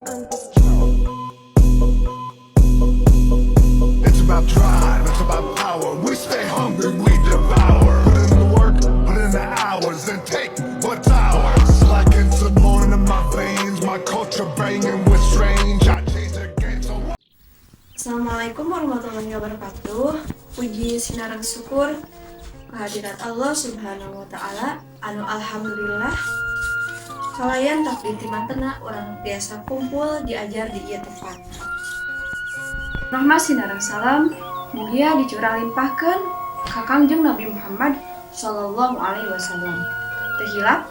It's about drive, it's about power. We stay hungry, we devour. Put in the work, put in the hours, and take what's ours. Like insulin in my veins, my culture banging with strange. I chase the game, so Assalamualaikum warahmatullahi wabarakatuh. Puji sinareng syukur kehadirat Allah Subhanahu wa Ta'ala anu alhamdulillah kalayan takdir ti mantena urang tiasa kumpul diajar di ieu tempat. Rahmat sinareng salam mugia dicurah limpahkeun ka Kangjeng Nabi Muhammad Sallallahu Alaihi Wasallam. Teu hilap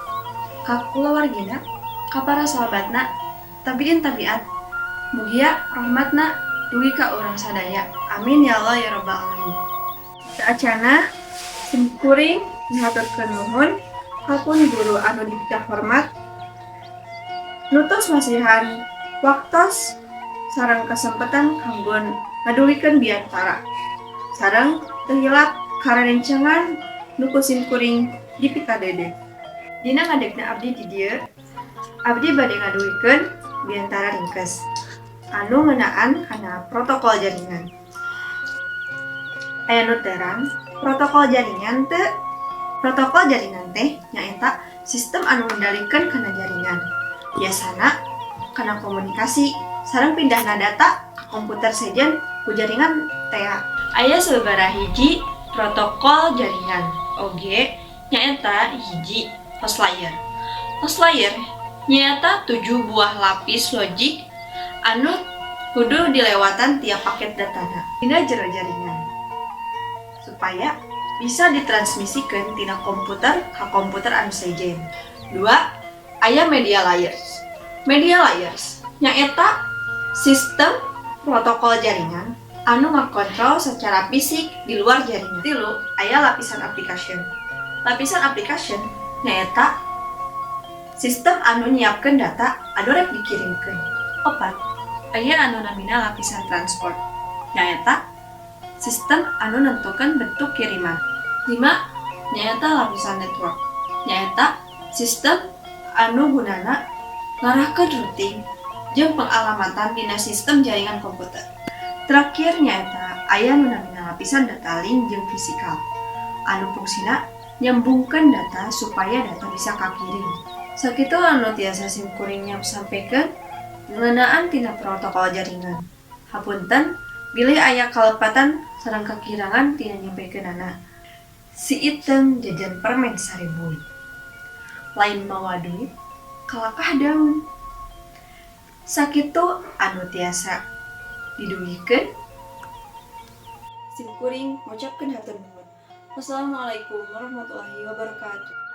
ka kulawargina, ka para sahabatna, tabiin tabiat. Mugia rahmatna dugi ka urang sadaya. Amin ya Allah ya Rabbal alamin. Saacana simkuring ngahaturkeun nuhun ka pun guru anu dipikahormat nu tos masihan waktos sareng kesempatan kanggo ngadugikeun biantara. Sareng teu hilap ka rerencangan nu ku simkuring dipikadede. Dina ngadegna abdi di dieu, abdi bade ngadugikeun biantara ringkes anu ngeunaan kana protokol jaringan. Aya nu terang protokol jaringan teu? Protokol jaringan teh nyaeta sistem anu ngendalikeun kana jaringan. Biasana kana komunikasi sareng pindahna data ka komputer sejen ku jaringan tea. Aya sababaraha hiji protokol jaringan oge, nyaeta hiji, host layer. Host layer nyaeta tujuh buah lapis logik anu kudu dilewatan tiap paket datana dina jero jaringan supaya bisa ditransmisikan tina komputer ka komputer anu sejen. Dua, aya media layers. Media layers nyaeta sistem protokol jaringan anu ngakontrol secara fisik di luar jaringan. Tilu, aya lapisan application. Lapisan application nyaeta sistem anu nyiapkeun data anu rek dikirimkeun. Opat, aya anu namina lapisan transport. Nyaeta sistem anu nentukeun bentuk kiriman. Lima, nyaeta lapisan network. Nyaeta sistem anu gunana ngarahkeun routing jeung pengalamatan dina sistem jaringan komputer. Terakhir, nyaeta aya nu namina lapisan data link jeung fisikal anu fungsina nyambungkeun data supaya data bisa kakirim. Sakitu anu tiasa simkuring sampaikan ngeunaan tina protokol jaringan. Hapunten bilih aya kalepatan sareng kakirangan tina nyampaikeunana. Si Iteung jajan permen 1000. Lain mawa duit, kalakah daun. Sakitu anu tiasa didugikeun. Simkuring ngucapkeun hatur nuhun. Wassalamualaikum warahmatullahi wabarakatuh.